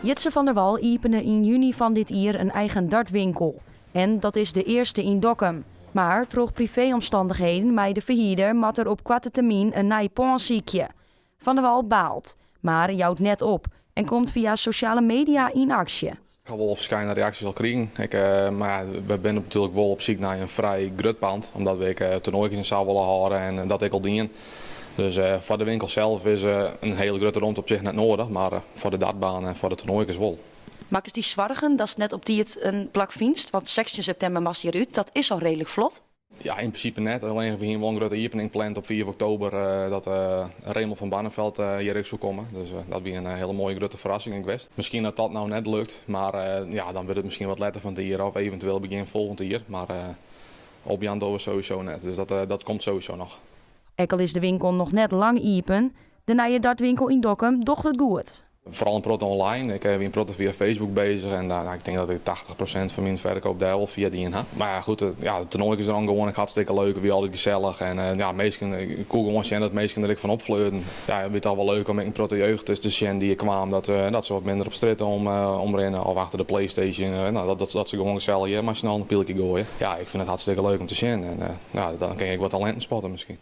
Jitse van der Wal iepene yn juny fan dit jier in eigen dartwinkel. En dat is de earste yn Dokkum. Mar troch priveeomstannichheden mei de ferhierder moat er op koarte termyn in nij pân sykje. Van der Wal baalt, mar jout net op en komt fia sosjale media yn aksje. Ik ha wol ferskate reaksjes al krigen. Mar ja, we binne natuerlik wol op syk nei in frij grut pand, omdat we ek toernoaikes en sa wolle hâlde en dat ek al dien. Dus foar de winkel sels is in hiele grutte romte op sich net nedich, mar foar de dartbaan en foar de toernoaikes wol. Makkest dy soargen datst net op tiid in plak fynst? Want 16 septimber moatst hjir út, dat is al reedlik flot. Ja, yn prinsipe net. Allinnich we hiene wol in grutte iepening pland op 5 oktober dat Raymond van Barneveld hjir ek soe komme. Dus dat wie in hiele moaie grutte ferrassing ek west. Miskien dat dat no net lukt, mar ja, dan wurdt it miskien wat letter fan it jier of eventueel begjin folgjend jier. Mar opjaan dogge we sowieso net, dus dat komt sowieso noch. Ek al is de winkel noch net lang iepen, de nije dartwinkel yn Dokkum docht it goed. Foaral in protte online. Ik wie in protte fia Facebook beuzich en nou, ik tink dat ik 80% fan myn ferkeap dêr wol fia dien ha. Mar ja, goed, ja, de toernoaikes dan gewoan ek hartstikke leuk, wie altyd gesellich en ja, minsken, ik koe gewoan sjen dat minsken der ek fan opfleurden. Ja, it wie toch wol leuk om ek in protte jeugd te sjen dy't kaam, dat se wat minder op strjitte omrinne of achter de PlayStation, nou, dat se gewoan gesellich hjir mei syn allen in pylkje goaie. Ja, ik fyn it hartstikke leuk om te sjen en ja, dan kin ik wat talinten spotte miskien.